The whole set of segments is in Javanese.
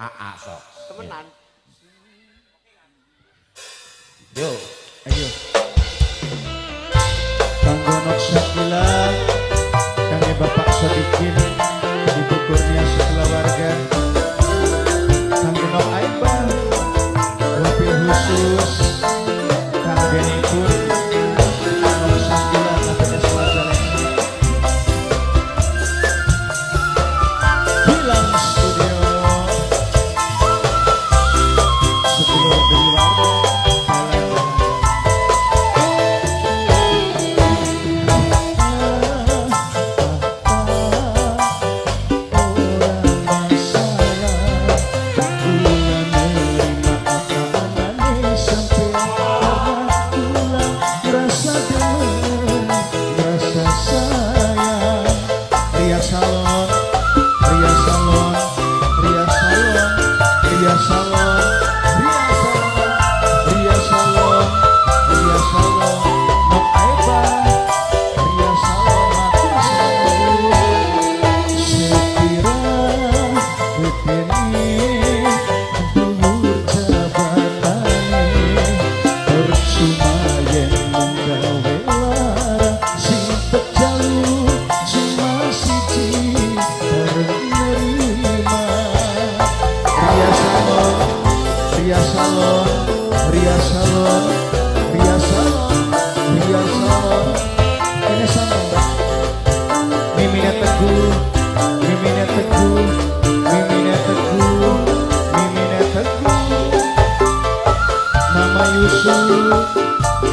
AA sok. Temenan. Yo, ayo. Kanggo Nok Shakila, kangge Bapak Sodikin, Ibu Kurnia sekeluarga, kangge Nok Aiba, wabil khusus kangge Nikun, Nok Shakila KPS Majalengka. Gilang Studio, sedulur Deliwarga.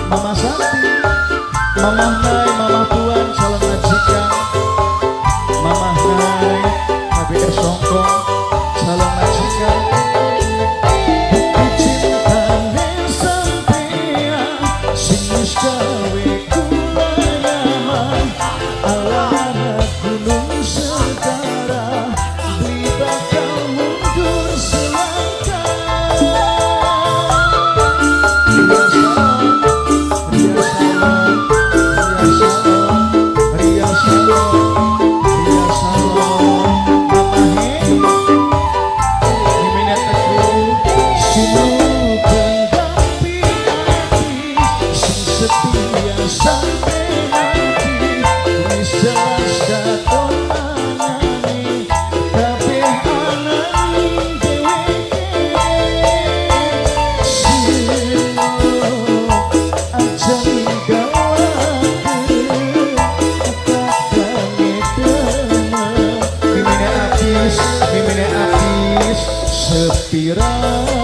Mama Santi, Mama Nai, Mama Puan, calon majikan. Mama Nai, KBR Songkong, calon majikan. Bukti cintane sampeyan sing wis gawe kula nyaman. Alam gunung segara, beli bakal mundur selangkah. Sepira